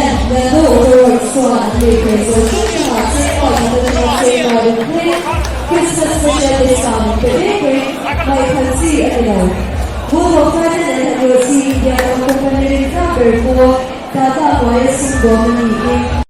hian Nando Auto Works chuan an lirthei zawl hrang hrangah cheng nuai khat atanga cheng nuai ruk thleng Christmas special discount an pe mek reng hmaih khat chi a ni lo. Volvo Friday and Hydroxy India ram company rintlak ber pawh Tata hnuaia sumdawn a niin.